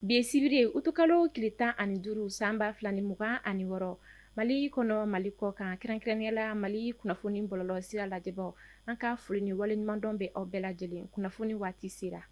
Bi ye sibiri ye utukalo tile 15 san 2026, Mali kɔnɔ, Mali kɔ kan, kɛrɛnkɛrɛnnenya la Mali kunnafoni bɔlɔlɔ sira lajɛbaw, an ka foli ni waleɲumandɔn bɛ aw bɛɛ lajɛlen. Kunnafoni waati sera.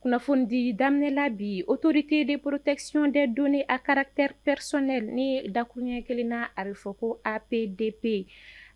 Kunnafonidi daminɛ la bi, autorité de protection des données à caractère personnel ni dakuruɲɛ kelen na a bɛ fɔ ko APDP,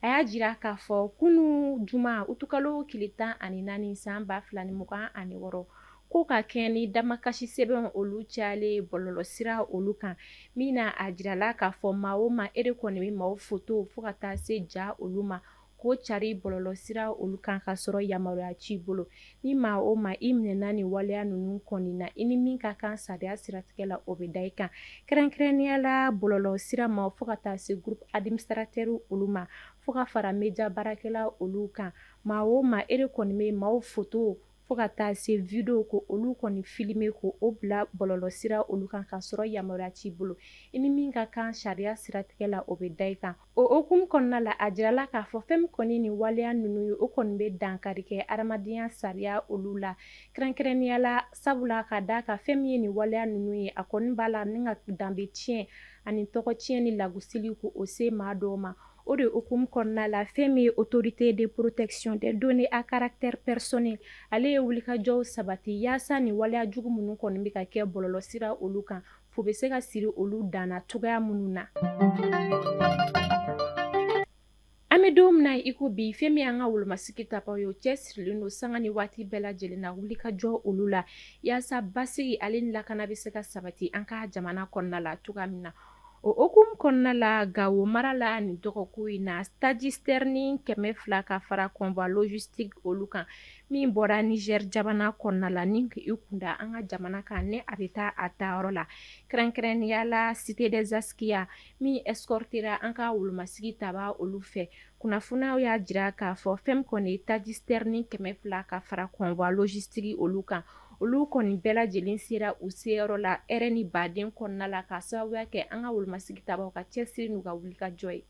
a y'a jira k'a fɔ kunun juma utukalo tile 14 san 2026, ko ka kɛɲɛ ni damakasi sɛbɛn olu cayalen bɔlɔlɔsira olu kan, min na a jirala k'a fɔ maa o maa e de kɔni bɛ maaw foto fo ka taa se ja olu ma k'o cari bɔlɔlɔsira olu kan ka sɔrɔ yamaruya t'i bolo, ni maa o maa i minɛna nin waleya ninnu kɔni na, i ni min ka kan sariya siratigɛ la, o bɛ da i kan, kɛrɛnkɛrɛnnenya la bɔlɔlɔsira ma fo ka taa se groupe administrateur olu ma, fo ka fara media baarakɛla olu kan. Maa o maa e de kɔni bɛ maaw foto fo ka taa se video ko olu kɔni filmer ko o bila bɔlɔlɔsira olu kan ka sɔrɔ yamaruya t'i bolo, i ni min ka kan sariya siratigɛ la, o bɛ da i kan. O hukumu kɔnɔna la, a jirala k'a fɔ fɛn min kɔni ni waleya ninnu ye, o kɔni bɛ dankari kɛ adamadenya sariya olu la, kɛrɛnkɛrɛnnenya la, sabula ka d'a kan fɛn min ye nin waleya ninnu ye, a kɔni b'a la ni ka danbe tiɲɛ ani tɔgɔ tiɲɛ ni lagosili ko o se maa dɔw ma. O de hukumu kɔnɔna la, fɛn min ye autorité de protection des données à caractère personnel, ale ye wulikajɔw sabati yaasa nin waleya jugu minnu kɔni bɛ ka kɛ bɔlɔlɔsira olu kan, fu bɛ se ka siri olu danna cogoya minnu na. An bɛ don min na i ko bi, fɛn min y'an ka wolomasigi tabaw ye, o cɛsirilen don sanga ni waati bɛɛ lajɛlen na wulikajɔ olu la yaasa basigi ale ni lakana bɛ se ka sabati an ka jamana kɔnɔna la cogoya min na. O hukumu kɔnɔna la, Gawo mara la nin dɔgɔkun in na, taji-citerne 200 ka fara convoi logistique olu kan min bɔra Niger jamana kɔnɔna la ni k'i kunda an ka jamana kan ni a bɛ taa a taayɔrɔ la, kɛrɛnkɛrɛnnenya la Cité des Askia min escortera an ka wolomasigi taba olu fɛ. Kunnafoniyaw y'a jira k'a fɔ fɛn min kɔni ye taji-citerne 200 ka fara convoi logistique olu kan, olu kɔni bɛɛ lajɛlen sera u seyɔrɔ la hɛrɛ ni baden kɔnɔna la k'a sababuya kɛ an ka wolomasigi tabaw ka cɛsiri n'u ka wulikajɔ ye.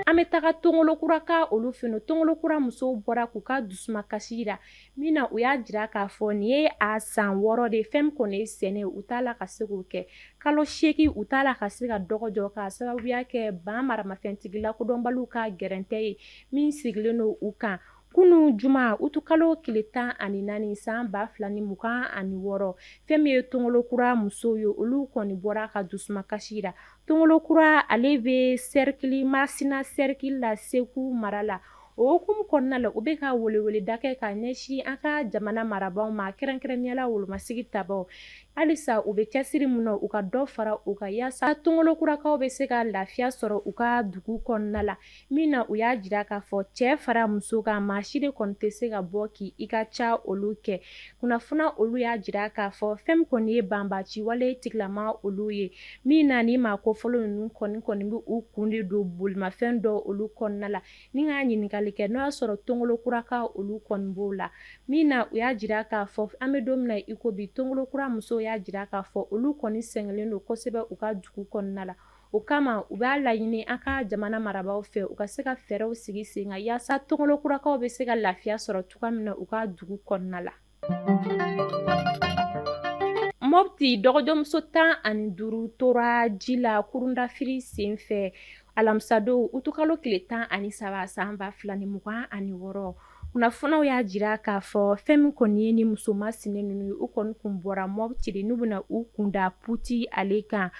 An bɛ taga Tongolokura ka olu fɛ yen. Tongolokura musow bɔra k'u ka dusumakasi jira min na u y'a jira k'a fɔ nin ye a san 6 de fɛn min kɔni ye sɛnɛ, u t'a la ka se k'o kɛ. Kalo 8 u t'a la ka se ka dɔgɔ jɔ k'a sababuya kɛ ban maramafɛntigi lakodɔnbaliw ka gɛrɛntɛ ye min sigilen don u kan. Kunun juma utukalo tile 14 san 2026, fɛn min ye Tongolokura musow ye, olu kɔni bɔra ka dusumakasi jira. Tongolokura ale bɛ cercle Masina cercle la Segu mara la. O hukumu kɔnɔna la, u bɛ ka weleweleda kɛ ka ɲɛsin an ka jamana marabaaw ma, kɛrɛnkɛrɛnnenya la wolomasigi tabaw. Halisa u bɛ cɛsiri min na, u ka dɔ fara u kan yaasa Tongolokurakaw bɛ se ka lafiya sɔrɔ u ka dugu kɔnɔna la. Min na u y'a jira k'a fɔ cɛ fara muso kan, maa si de kɔni tɛ se ka bɔ k' i ka ca olu kɛ. Kunnafoni olu y'a jira k'a fɔ fɛn min kɔni ye banbaci wale tigilama olu ye, min na ni maa kofɔlen ninnu kɔni bɛ u kun de don bolimafɛn dɔ olu kɔnɔna la ni k'a ɲininkali kɛ n'o y'a sɔrɔ Tongolokuraka olu kɔni b'o la. Min na u y'a jira k'a fɔ an bɛ don min na i ko bi, Tongolokura musow y'a jira k'a fɔ olu kɔni sɛgɛnlen don kosɛbɛ u ka dugu kɔnɔna la. O kama u b'a laɲini an ka jamana marabaaw fɛ, u ka se ka fɛɛrɛw sigi sen kan yaasa Tongolokurakaw bɛ se ka lafiya sɔrɔ cogoya min na u ka dugu kɔnɔna la. Mɔpti dɔgɔjɔmuso 15 tora ji la kurundafiri senfɛ alamisadon utukalo tile 13 san 2026. Kunnafoniw y'a jira k'a fɔ fɛn min kɔni ye ni muso masina ninnu ye, u kɔni kun bɔra Mɔpti de n'u bɛna u kunda Puti ale kan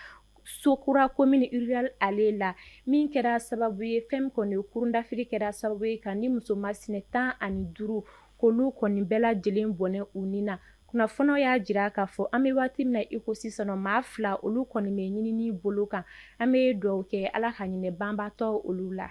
Sokura commune rurale ale la, min kɛra sababu ye fɛn min kɔni kurundafiri kɛra sababu ye ka ni muso masina 15 k'olu kɔni bɛɛ lajɛlen bɔnɛ u ni na. Kunnafoniw y'a jira k'a fɔ an bɛ waati min na i ko sisan, maa 2 olu kɔni bɛ ɲinini bolo kan. An bɛ dugawu kɛ Ala ka hinɛ banbaatɔ olu la.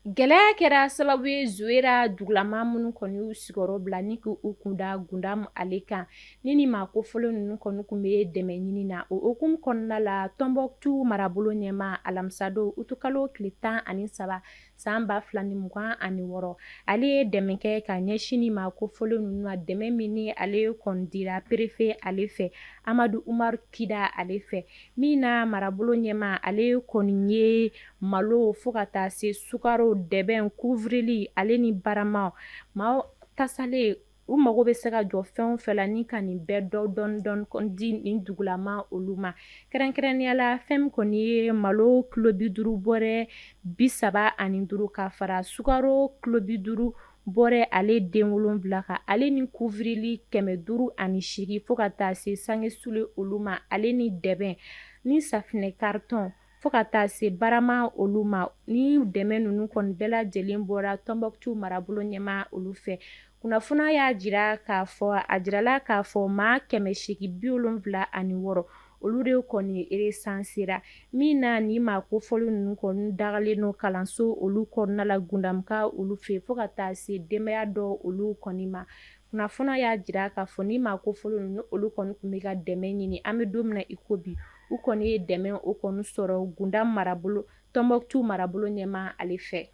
Gɛlɛya kɛra sababu ye Zuwera dugulama minnu kɔni y'u sigiyɔrɔ bila ni k'u kunda Gundamu ale kan ni maa kofɔlen ninnu kɔni tun bɛ dɛmɛ ɲini na. O hukumu kɔnɔna la, Tɔnbɔkutu marabolo ɲɛmaa alamisadon utukalo tile 13 san 2026, ale ye dɛmɛ kɛ ka ɲɛsin ni maa kofɔlen ninnu ma, dɛmɛ min ni ale kɔni dira préfet ale fɛ. Amadu Umaru Kida ale fɛ, min na marabolo ɲɛmaa ale kɔni ye malo fo ka taa se sukaro, dɛbɛn, kuvrili ale ni barama maa tasalen u mago bɛ se ka jɔ fɛn o fɛn la ni ka nin bɛɛ dɔ dɔɔni dɔɔni di nin dugulama olu ma. Kɛrɛnkɛrɛnnenya la, fɛn min kɔni ye malo kilo 50 bɔrɛ 35 ka fara sukaro kilo 50 bɔrɛ ale den 7 kan, ale ni kuvrili 508 fo ka taa se sangesule olu ma, ale ni dɛbɛn ni safinɛ karitɔn fo ka taa se barama olu ma. Ni dɛmɛ ninnu kɔni bɛɛ lajɛlen bɔra Tɔnbɔkutu marabolo ɲɛmaa olu fɛ. Kunnafoniya y'a jira k'a fɔ a jirala k'a fɔ maa 876 olu de kɔni resansera, min na ni maa kofɔlen ninnu kɔni dagalen don kalanso olu kɔnɔna la Gundamuka olu fɛ fo ka taa se denbaya dɔ olu kɔni ma. Kunnafoniya y'a jira k'a fɔ ni maa kofɔlen ninnu olu kɔni tun bɛ ka dɛmɛ ɲini, an bɛ don min na i ko bi, u kɔni ye dɛmɛ o kɔni sɔrɔ Gunda marabolo Tɔnbɔkutu marabolo ɲɛmaa ale fɛ.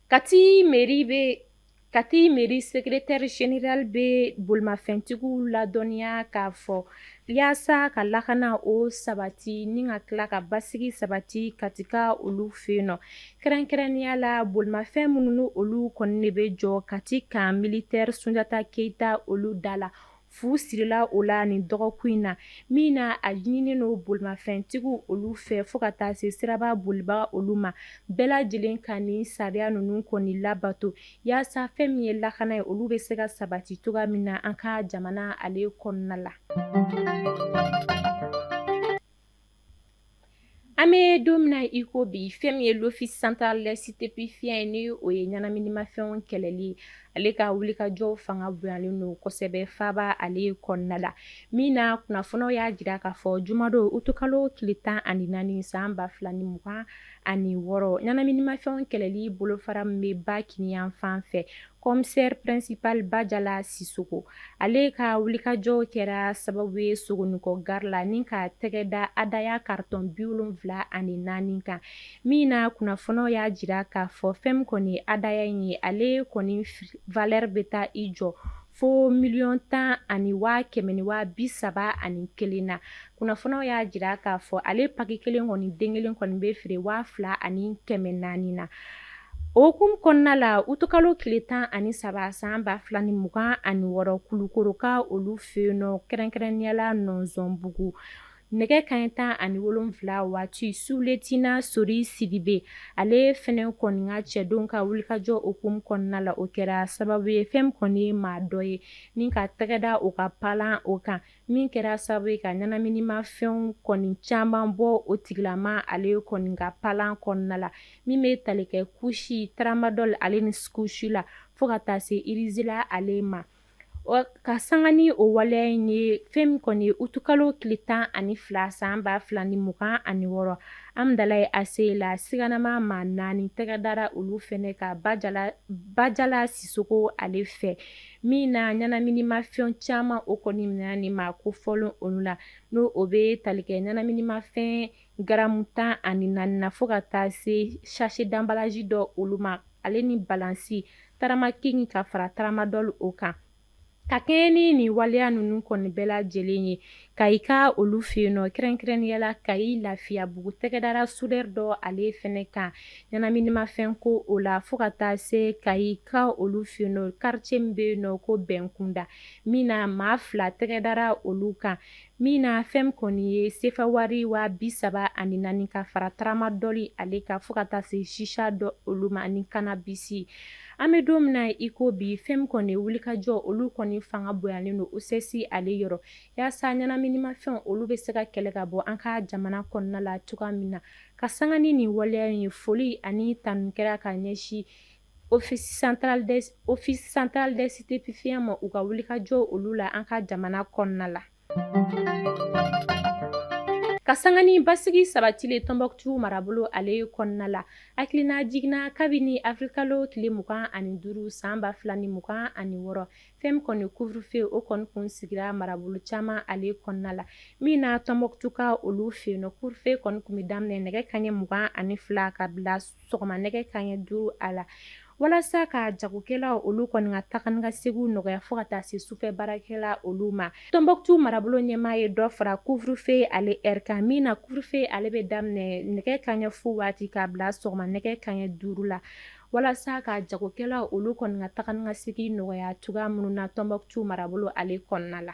Kati mairie bɛ Kati mairie secrétaire général bɛ bolimafɛntigiw ladɔnniya k'a fɔ yaasa ka lakana o sabati ni ka tila ka basigi sabati Katika olu fɛ yen nɔ, kɛrɛnkɛrɛnnenya la bolimafɛn minnu olu kɔni de bɛ jɔ Kati camp militaire Sunjata Keyita olu da la, fu sirila o la nin dɔgɔkun in na, min na a ɲininen don bolimafɛntigiw olu fɛ fo ka taa se siraba bolibaga olu ma, bɛɛ lajɛlen ka nin sariya ninnu kɔni labato yaasa fɛn min ye lakana ye olu bɛ se ka sabati cogoya min na an ka jamana ale kɔnɔna la. An bɛ don min na i ko bi, fɛn min ye l'Office central des stupéfiants ni o ye ɲɛnaminimafɛnw kɛlɛli, ale ka wulikajɔw fanga bonyalen don kosɛbɛ faaba ale kɔnɔna la, min na kunnafoniw y'a jira k'a fɔ jumadon utukalo tile 14 san 2026, ɲɛnaminimafɛnw kɛlɛli bolofara min bɛ ba kiniyanfan fɛ, Commissaire principal Bajala Sisoko, ale ka wulikajɔw kɛra sababu ye Sogonikɔ gare la ni ka tɛgɛ da Adaya carton 74 kan, min na kunnafoniw y'a jira k'a fɔ fɛn min kɔni ye Adaya in ye, ale kɔni valeur bɛ taa i jɔ fo miliyɔn tan ani waa kɛmɛ ni waa bi saba ani kelen na. Kunnafoniw y'a jira k'a fɔ ale paki kelen kɔni den kelen kɔni bɛ feere 2400 na. O hukumu kɔnɔna la, utukalo tile 13 san 2026, Kulukoroka olu fɛ yen nɔ, kɛrɛnkɛrɛnnenya la Nɔnzɔnbugu, nɛgɛ kanɲɛ 17 waati, sous-lieutenant Sori Sidibe ale fɛnɛ kɔni ka cɛdenw ka wulikajɔ hukumu kɔnɔna la, o kɛra sababu ye fɛn min kɔni ye maa dɔ ye ni ka tɛgɛ da o ka palan o kan, min kɛra sababu ye ka ɲɛnaminimafɛnw kɔni caman bɔ o tigilama ale kɔni ka palan kɔnɔna la, min bɛ tali kɛ kusi, tramadol ale ni kusi la fo ka taa se irizila ale ma. Ka sanga ni o waleya in ye, fɛn min kɔni ye utukalo tile 12 san 2026, Amudalayi ACI la siganama maa 4 tɛgɛ dara olu fɛnɛ kan Bajala Sisoko ale fɛ, min na ɲɛnaminimafɛn caman o kɔni minɛna ni maa kofɔlen olu la, n'o o bɛ tali kɛ ɲɛnaminimafɛn garamu 14 na fo ka taa se sachet d'emballage dɔ olu ma, ale ni balansi tarama king ka fara tramadol o kan. Ka kɛɲɛ ni nin waleya ninnu kɔni bɛɛ lajɛlen ye, Kayika olu fɛ yen nɔ, kɛrɛnkɛrɛnnenya la Kayi Lafiyabugu, tɛgɛ dara soudeur dɔ ale fɛnɛ kan ɲɛnaminimafɛn ko o la, fo ka taa se Kayika olu fɛ yen nɔ, quartier min bɛ yen nɔ ko Bɛnkunda, min na maa 2 tɛgɛ dara olu kan, min na fɛn min kɔni ye sefa wari 34,000 ka fara tramadol ale kan fo ka taa se chicha dɔ olu ma ani cannabis. An bɛ don min na i ko bi, fɛn min kɔni ye wulikajɔ olu kɔni fanga bonyalen don OCS ale yɔrɔ, yaasa ɲɛnaminimafɛnw olu bɛ se ka kɛlɛ ka bɔ an ka jamana kɔnɔna la cogoya min na. Ka sanga ni nin waleya in ye, foli ani tanu kɛra ka ɲɛsin Office central des stupéfiants ma u ka wulikajɔ olu la an ka jamana kɔnɔna la. Ka sanga ni basigi sabatili Tɔnbɔkutu marabolo ale kɔnɔna la, hakilina jiginna kabini awirilikalo tile 25 san 2026, fɛn min kɔni couvre-feu o kɔni kun sigira marabolo caman ale kɔnɔna la, min na Tɔnbɔkutuka olu fɛ yen nɔ, couvre-feu kɔni kun bɛ daminɛ nɛgɛ kanɲɛ 22 ka bila sɔgɔma nɛgɛ kanɲɛ 5 a la. walasa ka jagokɛlaw olu kɔni ka taga ni ka segin nɔgɔya fo ka taa se sufɛ baarakɛla olu ma. Tɔnbɔkutu marabolo ɲɛmaa ye dɔ fara couvre-feu ale heure kan, min na couvre-feu ale bɛ daminɛ nɛgɛ kanɲɛ fu waati k'a bila sɔgɔma nɛgɛ kanɲɛ 5 la, walasa ka jagokɛlaw olu kɔni ka taga ni ka segin nɔgɔya cogoya minnu na Tɔnbɔkutu marabolo ale kɔnɔna la.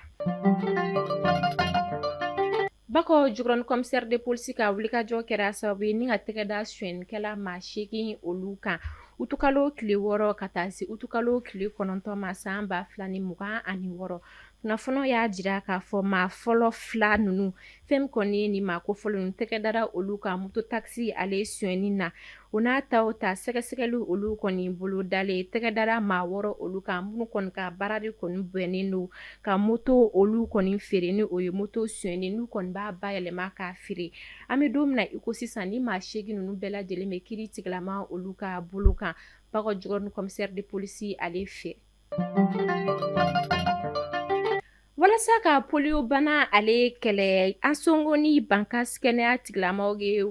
Bakɔ Jikɔrɔni commissaire de police ka wulikajɔ kɛra sababu ye ni ka tɛgɛ da sonyɛnikɛla maa 8 olu kan utukalo tile 6 ka taa se utukalo tile 9 ma san 2026. Kunnafoniw y'a jira k'a fɔ maa fɔlɔ fila ninnu, fɛn min kɔni ye nin maa kofɔlen ninnu tɛgɛ dara olu kan moto taxi ale sonyɛni na. O n'a ta o ta, sɛgɛsɛgɛli olu kɔni bolo dalen, tɛgɛ dara maa 6 olu kan minnu kɔni ka baara de kɔni bɛnnen don ka moto olu kɔni feere, ni o ye moto sonyɛni, n'u kɔni b'a bayɛlɛma k'a feere. An bɛ don min na i ko sisan, ni maa 8 ninnu bɛɛ lajɛlen bɛ kiiri tigilama olu ka bolo kan Bakɔ Jikɔrɔni commissaire de police ale fɛ. Walasa ka polio bana ale kɛlɛ, Ansongo ni Bankas kɛnɛya tigilamaw ye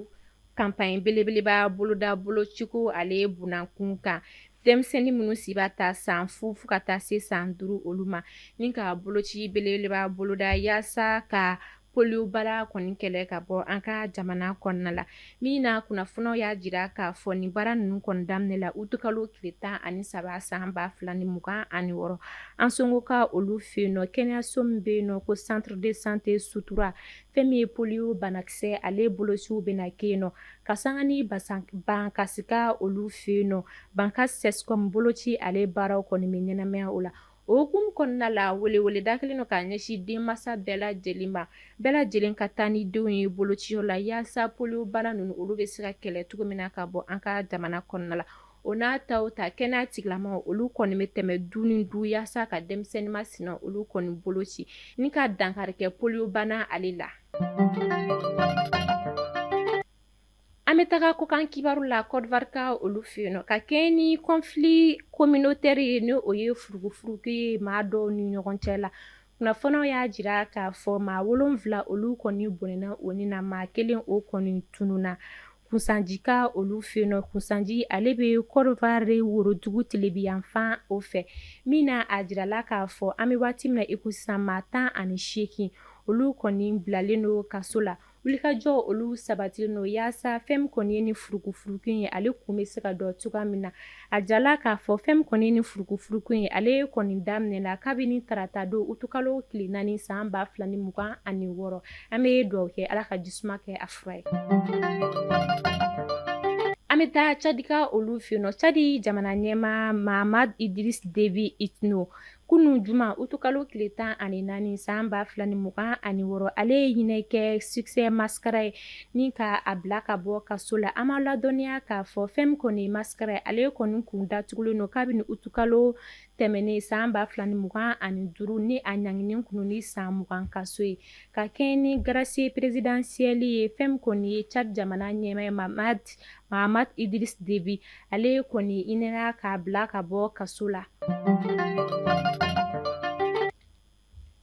campagne belebeleba boloda bolociko ale bunakun kan denmisɛnnin minnu si b'a ta san 0 fo ka taa se san 5 olu ma, ni ka boloci belebeleba boloda yaasa ka polio bana kɔni kɛlɛ ka bɔ an ka jamana kɔnɔna la. Min na kunnafoniw y'a jira k'a fɔ nin baara ninnu kɔni daminɛ la utukalo tile 13 san 2026 Ansongo ka olu fɛ yen nɔ, kɛnɛyaso min bɛ yen nɔ ko centre de santé Sutura, fɛn min ye polio banakisɛ ale bolociw bɛna kɛ yen nɔ, ka sanga ni Bankasika olu fɛ yen nɔ, Bankas CSCOM boloci ale baaraw kɔni bɛ ɲɛnamaya o la. O hukumu kɔnɔna la, weleweleda kɛlen don k'a ɲɛsin denmansa bɛɛ lajɛlen ma, bɛɛ lajɛlen ka taa ni denw ye bolociyɔrɔ la yaasa polio bana ninnu olu bɛ se ka kɛlɛ cogo min na ka bɔ an ka jamana kɔnɔna la. O n'a ta o ta, kɛnɛya tigilamaw olu kɔni bɛ tɛmɛ du ni du yaasa ka denmisɛnnin masina olu kɔni boloci ni ka dankari kɛ polio bana ale la. An bɛ taga kɔkan kibaru la Côte d'Ivoire ka olu fɛ yen nɔ, ka kɛɲɛ ni conflit communautaire ye, ni o ye furugufurugu ye maa dɔw ni ɲɔgɔn cɛ la. Kunnafoniw y'a jira k'a fɔ maa 7 olu kɔni bɔnɛna o ni na, maa kelen o kɔni tununna Kunsanjika olu fɛ yen nɔ. Kunsanji ale bɛ Côte d'Ivoire worodugu tilebinyanfan o fɛ, min na a jirala k'a fɔ an bɛ waati min na i ko sisan, maa 18 olu kɔni bilalen don kaso la. Wulikajɔ olu sabatilen don yaasa fɛn min kɔni ye ni furugufurugu ye, ale kun bɛ se ka dɔn cogoya min na. A jirala k'a fɔ fɛn min kɔni ye ni furugufurugu ye, ale kɔni daminɛna kabini tarata don utukalo tile 4 san 2026. An bɛ dugawu kɛ Ala ka jisuma kɛ a fura ye. An bɛ taa Cadika olu fɛ yen nɔ. Cadi jamana ɲɛmaa Mahamat Idriss Déby Itno, kunun juma utukalo tile 14 san 2026, ale ye hinɛ kɛ Succès Masra ye ni ka a bila ka bɔ kaso la. An b'a ladɔnniya k'a fɔ fɛn min kɔni ye Masra ye, ale kɔni kun datugulen don kabini utukalo tɛmɛnen san 2025, ni a ɲanginen kun ni san 20 kaso ye, ka kɛɲɛ ni grâce présidentielle ye. Fɛn min kɔni ye Tchad jamana ɲɛmaa Mahamat Idriss Déby, ale kɔni hinɛna k'a bila ka bɔ kaso la.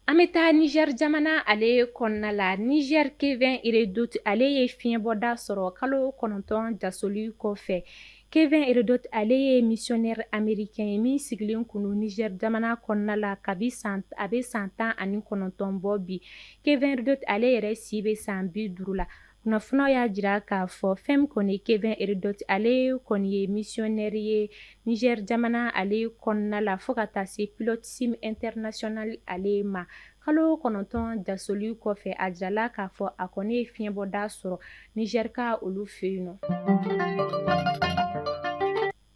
An bɛ taa Niger jamana ale kɔnɔna la. Niger Kevin Redoute ale ye fiɲɛbɔda sɔrɔ kalo 9 jasoli kɔfɛ. Kevin Redoute ale ye missionnaire américain ye min sigilen kun don Niger jamana kɔnɔna la kabi san a bɛ san 19 bɔ bi. Kevin Redoute ale yɛrɛ si bɛ san 50 la. Kunnafoniw y'a jira k'a fɔ fɛn min kɔni Kevin Redoute ale kɔni ye missionnaire ye Niger jamana ale kɔnɔna la fo ka taa se pilotisme international ale ma. Kalo 9 jasoli kɔfɛ, a jirala k'a fɔ a kɔni ye fiɲɛbɔda sɔrɔ Niger ka olu fɛ yen nɔ.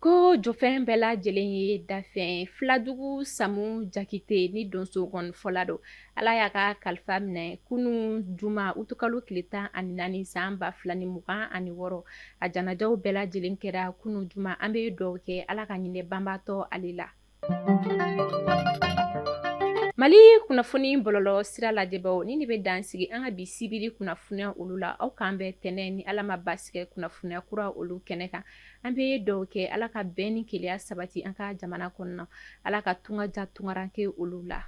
Ko jɔfɛn bɛɛ lajɛlen ye dafɛn. Filadugu Samu Jakite ni donso nkɔnifɔla don, Ala y'a ka kalifa minɛ kunun juma utukalo tile 14 san 2026. A janajaw bɛɛ lajɛlen kɛra kunun juma. An bɛ dugawu kɛ Ala ka hinɛ banbaatɔ ale la. Mali kunnafoni bɔlɔlɔ sira lajɛbaw, ni ne bɛ dan sigi an ka bi sibiri kunnafoniya olu la. Aw k'an bɛn tɛnɛn ni Ala ma baasi kɛ kunnafoniya kura olu kɛnɛ kan. An bɛ dugawu kɛ Ala ka bɛn ni kelenya sabati an ka jamana kɔnɔna, Ala ka tunga ja tungaranke olu la.